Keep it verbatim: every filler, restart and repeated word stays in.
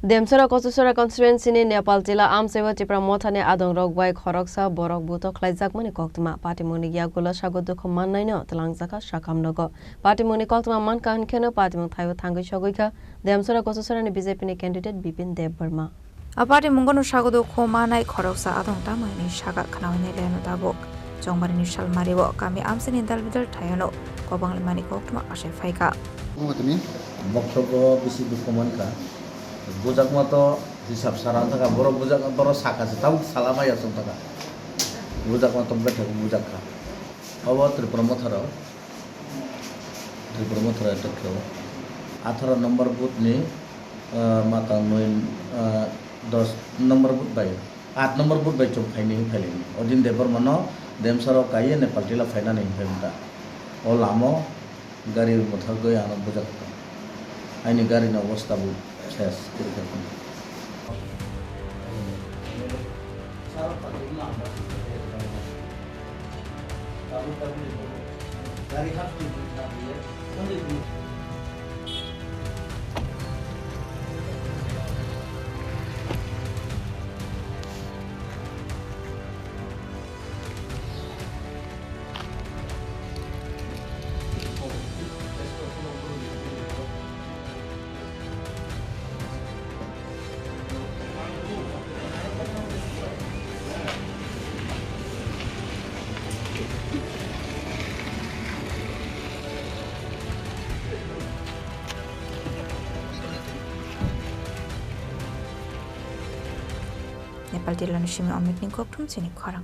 Demsora Kochusora constituency ni Nepal Tila amchaibo Tipra Motha ni adongrok bai khoroksa borok buto khlaijakmani koktwma. Patimungni yagulo sago dukhu mannaino twlangjakha Sakamnogo. Patimungni koktwma mankha hinkheno patimung thaibo thangwi sogwikha Demsora Kochusora ni B J P ni candidate Bipin Deb Barma. A patimungno sago dukhu manai khoroksa adong tamo hinwi saka khnaui nai leno tabuk. Chongbarini salmario kami amchaini dal bidal thaiono kobanglaimani koktwma asai phaikha. Omo tini bokthogo bisi dukhu mankha. Bujakma to hisab sara wngkha, borok bujak, borok saka se tabuk sala maya chwng kha. Bujakma to bethak bujakha. Obo Tripura Motha rok, Tripura Motha rok tokyo. Atharo number booth ni, ah, matang noi, ah, dos number booth bai, aat number booth bai chwng phaini phailini. Odin Debbarma no Demsora o kaiye Nepal Tila phainani hinphai manta. O lamo gari mwthagwi ano bujak kha. Aini gari ni obostha bo ses kwrwi kha. Nepal Tila ni simi Amit ni koktwma chini khorang.